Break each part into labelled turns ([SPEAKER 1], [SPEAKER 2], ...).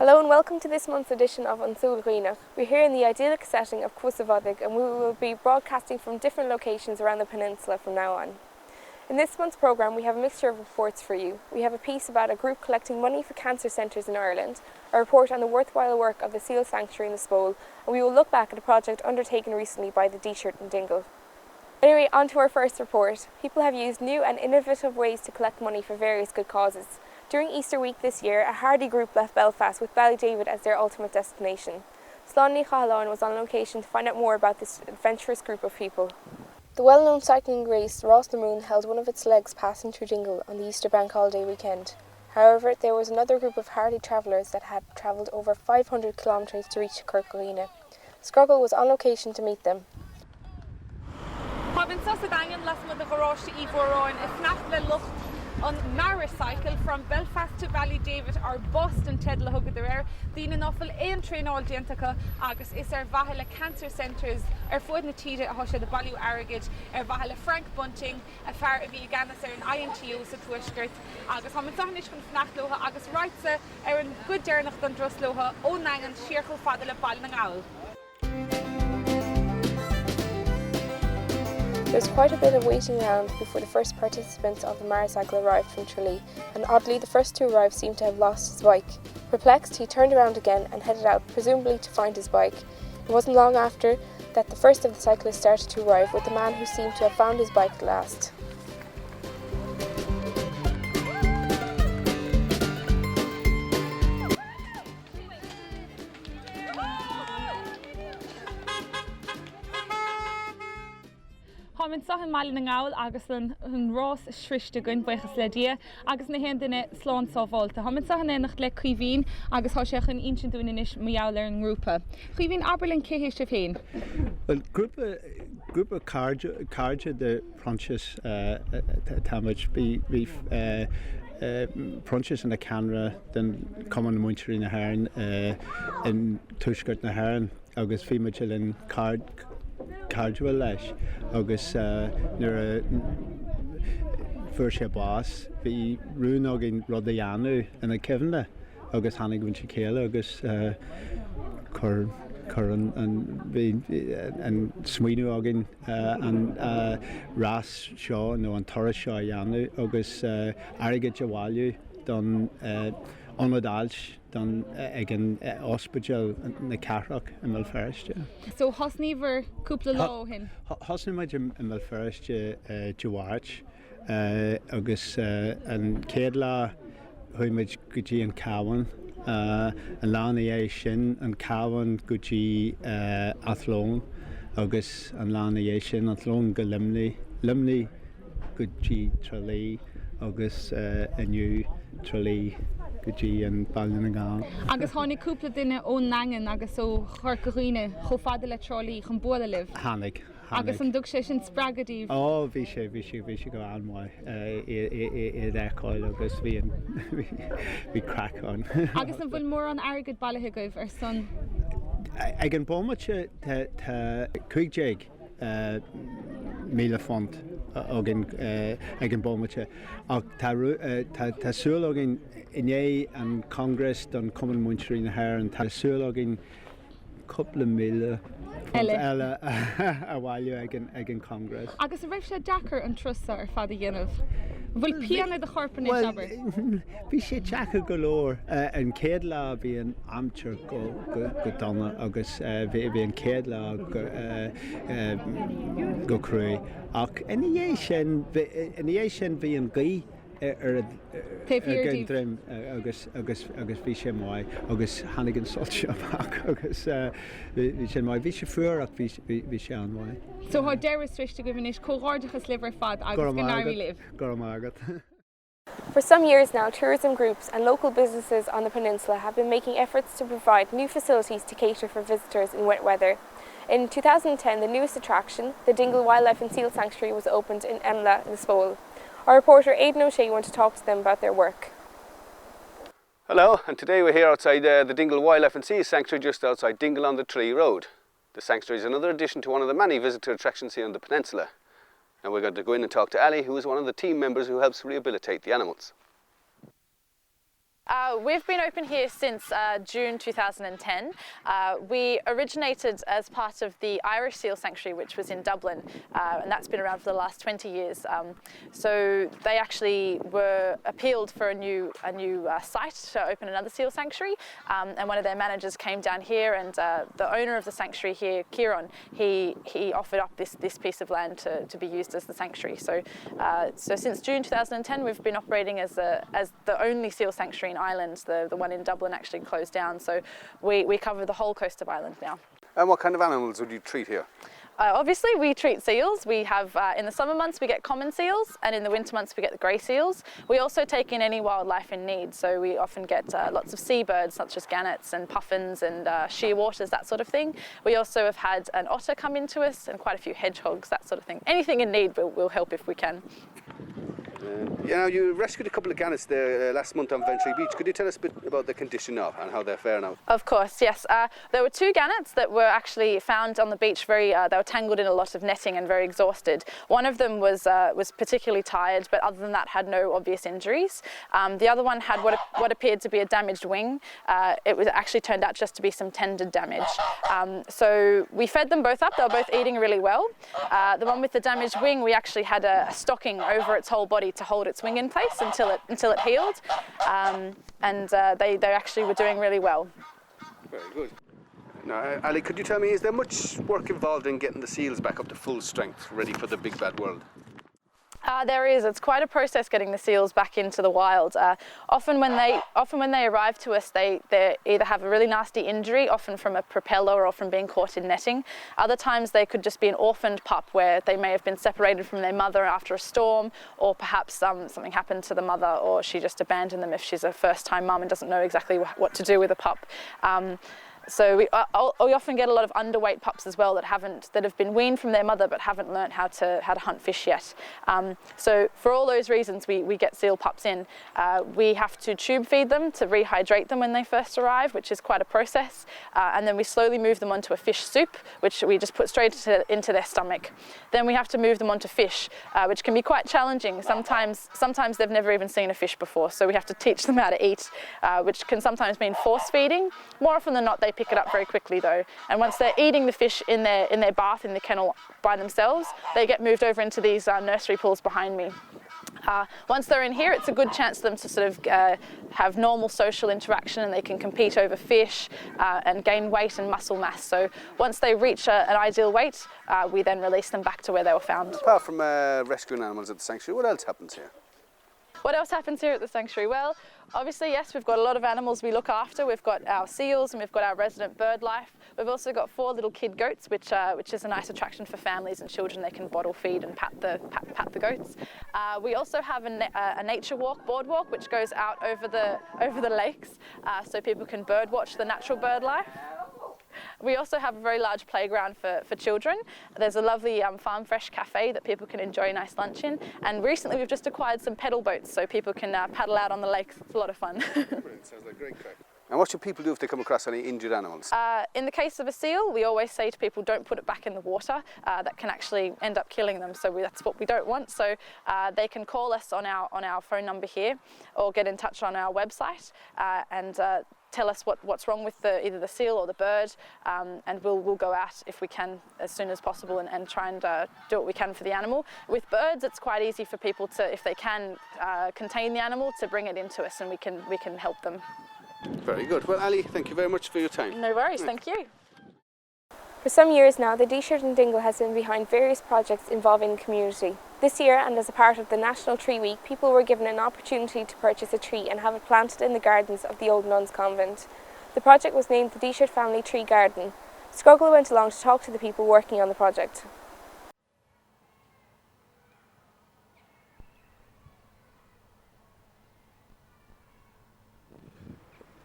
[SPEAKER 1] Hello and welcome to this month's edition of An tSúil Dhuibhneach. We're here in the idyllic setting of Cuas an Bhodaigh and we will be broadcasting from different locations around the peninsula from now on. In this month's programme we have a mixture of reports for you. We have a piece about a group collecting money for cancer centres in Ireland, a report on the worthwhile work of the Seal Sanctuary in the Spole, and we will look back at a project undertaken recently by the Díseart in Dingle. Anyway, on to our first report. People have used new and innovative ways to collect money for various good causes. During Easter week this year, a hardy group left Belfast with Ballydavid as their ultimate destination. Sláine Ní Chathalláin was on location to find out more about this adventurous group of people. The well-known cycling race Rás na Mumhan held one of its legs passing through Dingle on the Easter Bank holiday weekend. However, there was another group of hardy travellers that had travelled over 500 kilometres to reach Corca Dhuibhne. Scrogall was on location to meet them.
[SPEAKER 2] Táim anseo sa Daingean lasmuigh de Gharáiste Uí Mhóráin ag fanacht le lucht an Maracycle from Belfast to Ballydavid or Bust an teideal a thugadar air, daoine ná fuil aon traenáil déanta acu agus is ar mhaithe le cancer centres ar fuaid na tíre atá siad ag bailiú airgid ar mhaithe le Frank Bunting, a fear a bhí i gceannas ar an INTO sa Tuaisceart agus táim anseo anois chun fanacht leo agus raghadsa ar an gcuid deireanach den dturas leo ón nDaingean siar chomh fada le Baile na nGall.
[SPEAKER 1] There was quite a bit of waiting around before the first participants of the Maracycle arrived from Tralee, and oddly the first to arrive seemed to have lost his bike. Perplexed, he turned around again and headed out, presumably to find his bike. It wasn't long after that the first of the cyclists started to arrive with the man who seemed to have found his bike at last.
[SPEAKER 2] Táim anseo i mBaile na nGall agus an rás sroiste againn, buíochas le Dia, agus na haon duine slán sábháilte. Táim anseo in éineacht le Caoimhín agus tá sé chun insint dúinn anois mar gheall ar an ngrúpa. Caoimhín, abair linn cé hé sibh féin?
[SPEAKER 3] Bhuel, grúpa, grúpa cairde, cairde de Proinsias atá muid. Bhí, bhí Proinsias ina cheannaire den Chumann Múinteoirí na hÉireann in Tuaisceart na hÉireann agus bhí muid uilig cairdiúil leis agus nuair a fuair sé bás bhí rún againn rud a dhéanamh ina chuimhne agus tháinig muid le chéile agus chuir chuir an an bhí an smaoineamh againn an rás seo nó an turas seo a dhéanamh agus airgead a bhailiú don ionad ailse don ag an ospidéal na cathrach i mBéal Feirste.
[SPEAKER 2] So thosnaíobhair cúpla lá ó shin?
[SPEAKER 3] Thosnaigh muid i mBéal Feirste Dé Mháirt agus an chéad lá chuaigh muid go dtí an Cabhán, an lá ina dhiaidh sin an Cabhán go dtí Athlone agus an lá ina dhiaidh sin Athlone go Luimnigh, Luimnigh go dtí Trá Lí agus inniu Trá Lí go dtí an Baile na nGall.
[SPEAKER 2] Agus tháinig cúpla duine ón nDaingean agus ó Chorca Dhuibhne chomh fada le Trá Lí chun bualadh libh.
[SPEAKER 3] Tháinig.
[SPEAKER 2] Tháinig. Agus an dtug sé sin spreagadh daoibh?
[SPEAKER 3] Ó, bhí sé, bhí sé, bhí sé go han-mhaith iad a fheiceáil agus bhí an, bhí craic ann.
[SPEAKER 2] Agus an bhfuil mórán airgid bailithe agaibh ar son?
[SPEAKER 3] Ag an bhomaite tá, tá 15,000 phunt againn ag an bhomaite ach tá, tá, tá súil againn i ndiaidh an Congress don Chumann Múinteoirí na hÉireann, tá súil againn cúpla £1,000 eile a bhailiú ag an Congress.
[SPEAKER 2] Agus an raibh sé deacair an turas seo ar fad a dhéanamh? An bhfuil pian ar do chorp anois, abair?
[SPEAKER 3] Bhuel, bhí sé deacair go leor. An chéad lá bhí an aimsir go dona agus bhí an chéad lá go cruaidh. Ach ina dhiaidh sin, ina dhiaidh sin bhí an ghaoth ar an droim agus agus agus bhí sé maith agus tháinig an soilse amach agus bhí sé maith. Bhí sé fuar ach bhí bhí sé an-mhaith.
[SPEAKER 2] So tá deireadh sroiste agaibh anois. Comhghairdeachas libh ar fad agus go n-éirí libh.
[SPEAKER 3] Go raibh maith agat.
[SPEAKER 1] For some years now, tourism groups and local businesses on the peninsula have been making efforts to provide new facilities to cater for visitors in wet weather. In 2010, the newest attraction, the Dingle Wildlife and Seal Sanctuary, was opened in Emla in the Spole. Our reporter Aidan O'Shea went to talk to them about their work.
[SPEAKER 4] Hello, and today we're here outside uh, the Dingle Wildlife and Sea Sanctuary just outside Dingle on the Tree Road. The sanctuary is another addition to one of the many visitor attractions here on the peninsula. And we're going to go in and talk to Ali, who is one of the team members who helps rehabilitate the animals.
[SPEAKER 5] Uh, we've been open here since uh, June 2010. Uh, we originated as part of the Irish Seal Sanctuary, which was in Dublin, uh, and that's been around for the last 20 years. Um, so they actually were appealed for a new, a new uh, site to open another seal sanctuary, um, and one of their managers came down here, and uh, the owner of the sanctuary here, Kieran, he, he offered up this, this piece of land to, to be used as the sanctuary. So, uh, so since June 2010, we've been operating as, a, as the only seal sanctuary in Ireland. The, the one in Dublin actually closed down, so we, we cover the whole coast of Ireland now.
[SPEAKER 4] And what kind of animals would you treat here?
[SPEAKER 5] Uh, obviously we treat seals. We have uh, in the summer months we get common seals and in the winter months we get the grey seals. We also take in any wildlife in need so we often get uh, lots of seabirds such as gannets and puffins and uh, shearwaters that sort of thing. We also have had an otter come into us and quite a few hedgehogs that sort of thing. Anything in need we'll, we'll help if we can.
[SPEAKER 4] You know, you rescued a couple of gannets there uh, last month on Ventry Beach. Could you tell us a bit about the condition of and how they're faring out?
[SPEAKER 5] Of course, yes. Uh, there were two gannets that were actually found on the beach very, uh, they were tangled in a lot of netting and very exhausted. One of them was, uh, was particularly tired, but other than that had no obvious injuries. Um, the other one had what, what appeared to be a damaged wing. Uh, it was actually turned out just to be some tendon damage. Um, so we fed them both up. They were both eating really well. Uh, the one with the damaged wing, we actually had a, a stocking over its whole body to hold its wing in place until it, until it healed. Um, and uh, they, they actually were doing really well.
[SPEAKER 4] Very good. Now, uh, Ali, could you tell me, is there much work involved in getting the seals back up to full strength, ready for the big bad world?
[SPEAKER 5] Uh, there is. It's quite a process getting the seals back into the wild. Uh, often when they often when they arrive to us, they, they either have a really nasty injury, often from a propeller or from being caught in netting. Other times they could just be an orphaned pup where they may have been separated from their mother after a storm, or perhaps um, something happened to the mother or she just abandoned them if she's a first-time mum and doesn't know exactly wh what to do with a pup. Um, So we, uh, we often get a lot of underweight pups as well that haven't that have been weaned from their mother but haven't learnt how to how to hunt fish yet. Um, so for all those reasons, we, we get seal pups in. Uh, we have to tube feed them to rehydrate them when they first arrive, which is quite a process. Uh, and then we slowly move them onto a fish soup, which we just put straight into, into their stomach. Then we have to move them onto fish, uh, which can be quite challenging. Sometimes, sometimes they've never even seen a fish before, so we have to teach them how to eat, uh, which can sometimes mean force feeding. More often than not, they pick it up very quickly though. And once they're eating the fish in their, in their bath in the kennel by themselves, they get moved over into these uh, nursery pools behind me. Uh, once they're in here, it's a good chance for them to sort of uh, have normal social interaction and they can compete over fish uh, and gain weight and muscle mass. So once they reach a, an ideal weight, uh, we then release them back to where they were found.
[SPEAKER 4] Apart from uh, rescuing animals at the sanctuary, what else happens here?
[SPEAKER 5] What else happens here at the sanctuary? Well, obviously, yes, we've got a lot of animals we look after. We've got our seals and we've got our resident bird life. We've also got four little kid goats, which, uh, which is a nice attraction for families and children. They can bottle feed and pat the, pat, pat the goats. Uh, we also have a, na a nature walk, boardwalk, which goes out over the, over the lakes uh, so people can bird watch the natural bird life. We also have a very large playground for, for children. There's a lovely um, farm fresh cafe that people can enjoy a nice lunch in. And recently we've just acquired some pedal boats so people can uh, paddle out on the lakes. It's a lot of fun.
[SPEAKER 4] Brilliant, sounds like great crack. And what should people do if they come across any injured animals?
[SPEAKER 5] Uh, in the case of a seal, we always say to people, don't put it back in the water. Uh, that can actually end up killing them, so we, that's what we don't want. So uh, they can call us on our, on our phone number here or get in touch on our website uh, and uh, tell us what, what's wrong with the, either the seal or the bird, um, and we'll, we'll go out if we can as soon as possible and, and try and uh, do what we can for the animal. With birds, it's quite easy for people to, if they can uh, contain the animal, to bring it into us and we can, we can help them.
[SPEAKER 4] Very good. Well, Ali, thank you very much for your time.
[SPEAKER 5] No worries, thank you.
[SPEAKER 1] For some years now, the Díseart in Dingle has been behind various projects involving the community. This year, and as a part of the National Tree Week, people were given an opportunity to purchase a tree and have it planted in the gardens of the Old Nuns Convent. The project was named the Díseart Family Tree Garden. Scroggle went along to talk to the people working on the project.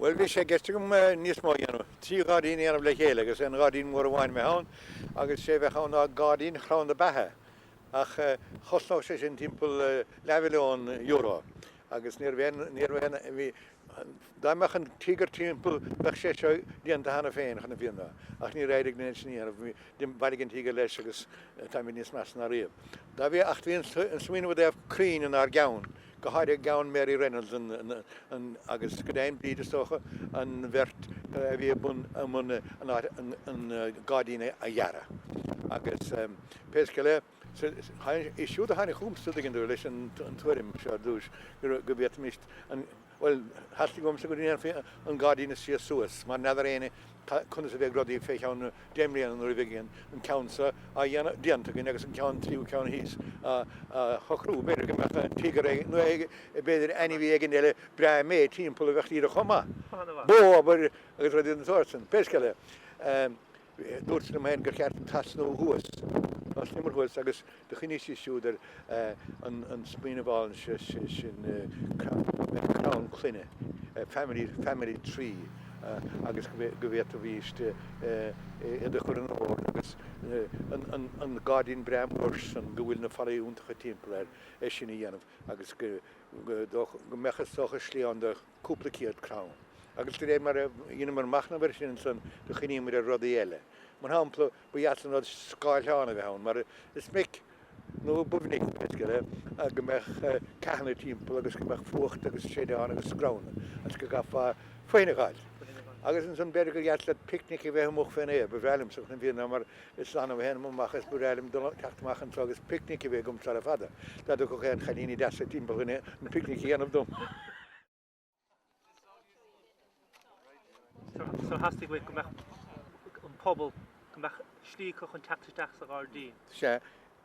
[SPEAKER 6] Bhuel, bhí sé i gceist agam níos mó a dhéanamh, 3 ghairdín a dhéanamh le chéile agus aon ghairdín mór amháin a bheith ann agus sé a bheadh ann ná gairdín chrann na beatha ach chosnódh sé sin timpeall leathmhilliún euro agus ní raibh aon, ní raibh aon, bhí, dá mbeadh an tíogar timpeall bheadh sé seo déanta cheana féin chun na fírinne ach níor éirigh linn é sin a dhéanamh, bhí, bhailigh an tíogar leis agus táimid níos measa ná riamh. Dá bhí, ach bhí an smaoineamh i dtaobh crainn inár gceann. go háirithe Gowan Mary Reynolds an agus go deimhin Bríd is dócha, an bheirt a bhí i mbun an áit an gairdín a dhearadh. Agus pé scéal é, is siúd a tháinig chugamsa, tuigeann tú, leis an tuairim seo ar dtús go bhféadfaimis an, bhuel, theastaigh uaimse go ndéanfaí an gairdín is sia suas mar n'fheadar éinne conas a bheidh rudaí fé cheann deich mbliana nuair a bheidh an ceann seo á dhéanamh, déanta againn agus an ceann, tríú ceann thíos á shocrú. B'fhéidir go mbeadh tíogar nó b'fhéidir ainmhí éigin eile breá méith timpeall a bheadh díreach chomh maith. Bó, abair, agus rudaí den tsórt sin. Pé scéal é, dúirt liom féin gur cheart an tosnú thuas. Thosnaíomar thuas agus do chuimhnigh sí siúd ar an smaoineamh álainn seo, sé sin crann clainne, family, family tree, agus go bhféadfaidís iad a chur in ord agus an gairdín breá mór san go bhfuil na fallaí iontacha timpeall air, é sin a dhéanamh agus go mbeadh is dócha slí ann do cúpla céad crann. Agus de réir mar a dheineamar machnamh air sin ansan do chuimhníomar ar rudaí eile. Mar shampla, ba dheas an rud scáthán a bheith ann mar is minic, nó ba mhinic pé scéal é, go mbeadh ceathanna timpeall agus go mbeadh fuacht agus séideán agus screamhanna agus go gcaithfeá foighne a fháil. Agus ansan b'fhéidir gur dheas leat picnic a bheith amuigh fén aer, ba bhreá liomsa chun na fírinne mar is annamh a théim amach is ba bhreá liom dul teacht amach anseo agus picnic a bheith agam sara fada, dá dtiocfadh aon chailíní deasa timpeall chun an picnic a dhéanamh dom.
[SPEAKER 7] So theastaigh uait go mbeadh an pobal, go mbeadh slí acu chun teacht isteach sa ghairdín.
[SPEAKER 6] Sea.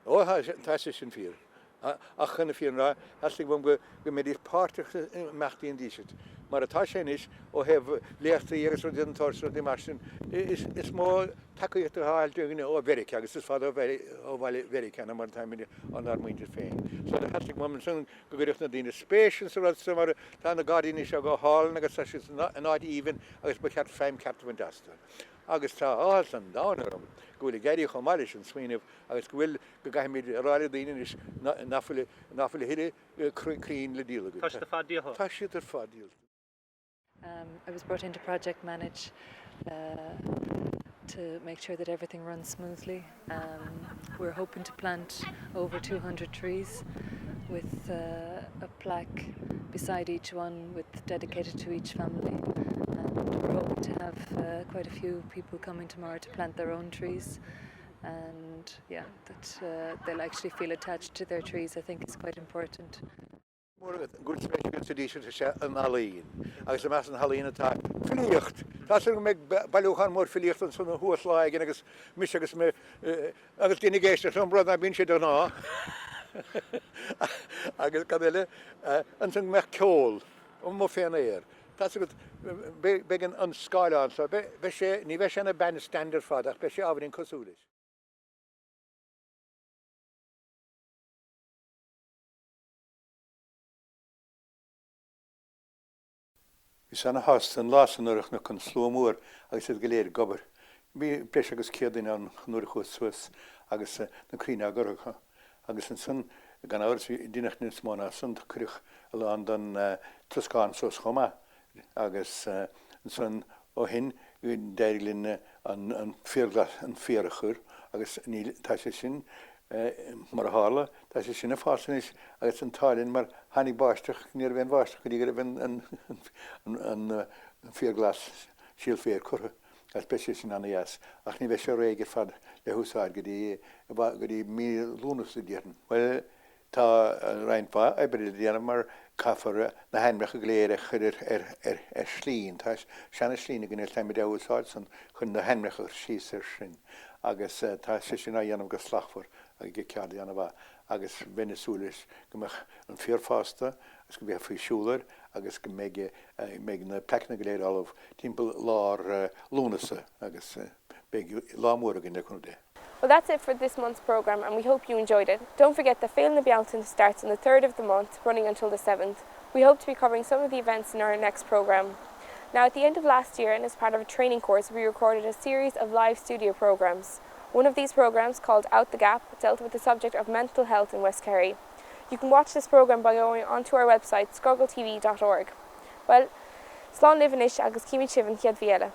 [SPEAKER 6] Ó, tá sé sin fíor. Ach chun na fírinne a rá, theastaigh uaim go mbeidís páirteach in imeachtaí an Dísirt. Mar atá sé anois, ó thaobh léachtaí agus rudaí den tsórt sin, rudaí mar sin, is mó tacaíocht atá á fháil againn ó Mheiriceá agus is fada ó bhaile Mheiriceá ná mar atáimid ónár muintir féin. So theastaigh uaim ansan go gcuirfeadh na daoine spéis insa rud seo mar tá na gairdíní seo go hálainn agus tá siad in áit aoibhinn agus ba cheart feidhm ceart a bhaint astu. Agus tá áthas an domhain orm go bhfuil ag éirí chomh maith leis an smaoineamh agus go bhfuil, go gcaithfimid a rá le daoine anois nach bhfuil, nach bhfuil a thuilleadh crainn le díol againn.
[SPEAKER 7] Tá siad ar fad díolta.
[SPEAKER 6] Tá siad ar fad díolta.
[SPEAKER 8] Um, I was brought in to project manage uh, to make sure that everything runs smoothly. Um, we're hoping to plant over 200 trees with uh, a plaque beside each one with dedicated to each family. And we're hoping to have uh, quite a few people coming tomorrow to plant their own trees. And yeah, that uh, they'll actually feel attached to their trees, I think is quite important.
[SPEAKER 6] Mór go bhfuil spéis againn sa Díseart is ea an ealaín, agus i measc na healaíona tá filíocht. Tá súil go mbeidh bailiúchán mór filíochta ansan thuas lá éigin agus mise agus mé agus daoine ag éisteacht liom, rud ná bíonn sé de ghnáth. Agus cad eile? Ansan go mbeadh ceol amuigh fén aer. Tá súil agat, beidh an scáileán seo, beidh sé, ní bheidh sé ina bandstand ar fad ach beidh sé ábhairín cosúil leis. Bhíos ana-shásta an lá san nuair a chonac an slua mór agus iad go léir ag obair. Bhí breis agus 100 duine ann nuair a chuas suas agus na crainn á gcur acu. Agus ansan, gan amhras, bhí deineadh níos mó ná san, cuireadh a lán den troscán suas chomh maith. Agus ansan ó shin d'éirigh linn an féar glas, an féar a chur agus níl, tá sé sin Mar a tharla, tá sé sin ag fás anois agus an t-ádh linn mar tháinig báisteach, ní raibh aon bháisteach go dtí go raibh an féar glas, síol féir, curtha agus beidh sé sin ana-dheas ach ní bheidh sé réidh ar fad le húsáid go dtí go dtí mí Lúnasa déarfainn. Bhuel, tá roinnt mhaith oibre le déanamh mar caithfear na hainmneacha go léir a chur ar shlí. Tá seana-shlí againn agus táimid á úsáid san chun na hainmneacha a chur síos air sin. agus tá sé sin á dhéanamh go slachtmhar ag ceardaí an-mhaith agus bheinn ag súil leis go mbeadh an féar fásta agus go mbeifí ag siúl air agus go mbeidh mbeidh na plaiceanna go léir ullamh timpeall lár Lúnasa agus beidh lá mór againn le cúnamh Dé.
[SPEAKER 1] Well that's it for this month's programme and we hope you enjoyed it. Don't forget that Féile na Bealtaine starts on the 3rd of the month, running until the 7th. We hope to be covering some of the events in our next programme. Now at the end of last year and as part of a training course we recorded a series of live studio programmes. One of these programmes, called Out the Gap, dealt with the subject of mental health in West Kerry. You can watch this programme by going onto our website scrogalltv.org. Well, slán libh anois agus címid sibh an chéad mhí eile.